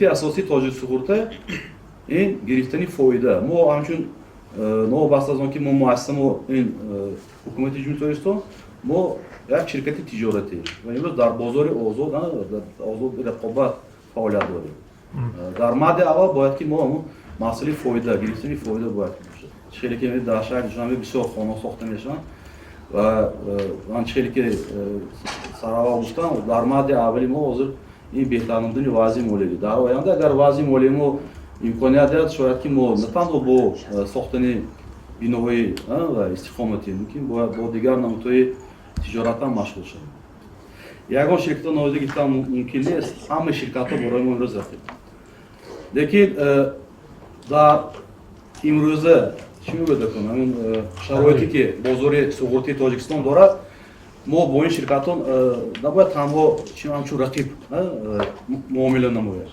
Вазифаи асосии Тоҷиксуғурта ин гирифтани фоида. Мо ҳамчун новобаста аз он ки мо муассиса, мо ин ҳукумати Ҷумҳурии Тоҷикистон, мо як ширкати тиҷоратӣ ва имрӯз дар бозори озод, озод рақобат фаъолият дорем. Дар мадди аввал бояд ки мо ҳамун масъалаи фоида, гирифтани фоида бояд бошад. Хеле ки дар шаҳри Душанбе бисёр хона сохта мешаванд ва ман хеле ки сараввал гуфтам, дар мадди аввали мо ҳозир ин беҳтар намудани вазъи молиявӣ. Дар оянда, агар вазъи молии мо имконият диҳад, шояд ки мо на танҳо бо сохтани биноҳои ва истиқоматӣ, мумкин бояд бо дигар намудҳои тиҷорат ҳам машғул шавем. Ягон ширкатҳо нодида гирифтан мумкин нест, ҳамаи ширкатҳо барои мо имрӯз рақиб. Лекин дар имрӯза, чӣ мегӯяд, ҳамин шароите ки бозори суғуртии Тоҷикистон дорад, мо бо ин ширкатҳо набояд танҳо ҳамчун рақиб муомила намояд.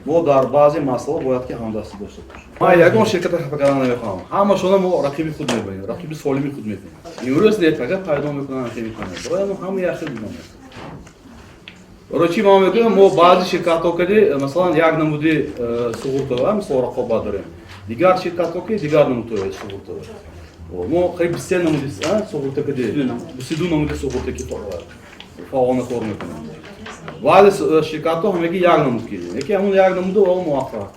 Мо дар баъзе масъалаҳо бояд ки ҳамдастӣ дошта бошем. Ман ягон ширката хафа кардан намехоҳам, ҳамашона мо рақиби худ мебинем, рақиби солими худ мебинем. Имрӯз не, фақат пайдо мекунанд, мекунанд, барои мо ҳама як хел дидан. Барои чӣ ман мегӯям? Мо баъзе ширкатҳо кади, масалан, як намуди суғуртава, мисол, рақобат дорем, дигар ширкатҳо ки дигар намудҳои суғуртава. Мо қариб 23 намуди суғурта кади, 22 намуди суғурта ки фаъолона кор мекунем. Баъзе ширкатҳо ҳамаги як намуд кидем, яке ҳамун як намуду о муваффақ.